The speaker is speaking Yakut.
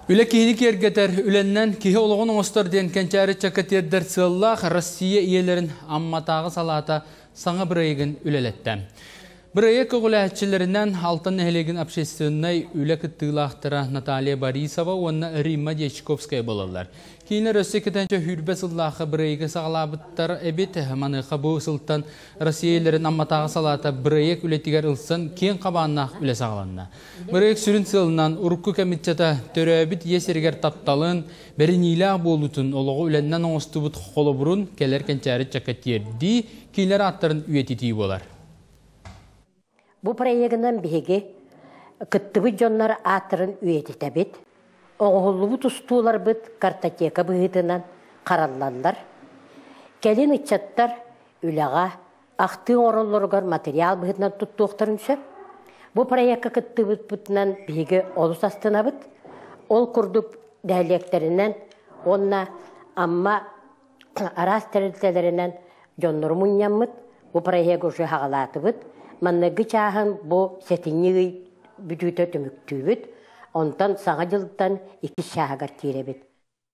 Үлэ киһини киэргэтэр, үлэннэн киһи олоҕун оҥостор диэн кэнчээри ыччакка тиэрдэр сыаллаах Россия ийэлэрин Амматааҕы салаата саҥа бырайыгын үлэлэттэ. Бырайыак көҕүлээччилэринэн Алтан нэһилиэгин общественнай үлэ кыттыылаахтара Наталья Борисова уонна Римма Дьячковская буолаллар. Кинилэр өссө кэтэнчэ сүүрбэ сыллаахха бырайыгы саҕалаабыттар эбит. Маныаха бу сылтан Россия ийэлэрин Амматааҕы салаата бырайыак үлэтигэр ылсан киэҥ хабааннаах үлэ саҕаланна. Бырайыак сүрүн сыалынан урукку кэм ыччата төрөөбүт ийэ сиригэр тапталын, бэриниилээх буолуутун, олоҕу үлэннэн оҥостубут холобурун кэлэр кэнчээри ыччакка тиэрдии, кинилэр ааттарын үйэтитии буолар. Бу проегынан биһиги кыттыбыт дьоннор ааттарын үйэтитэбит. Оҥоһуллубут устууларбыт картотека быһыытынан хараллаллар. Кэлин ыччаттар үлэҕэ ахтыы оҥороллоругар материал быһыытынан туттуохтарын сөп. Бу проекка кыттыбыппытынан биһиги олус астынабыт. Ол курдук нэһилиэктэринэн уонна Амма араас тэрилтэлэринэн дьоннору мунньаммыт, бу проегы уже хаҕалаатыбыт. Манныгы чааһын бу сэтинньи ый бүтүүтэ түмүктүүбүт. Онтон Саҥа дьылтан иккис чааһыгар киирэбит.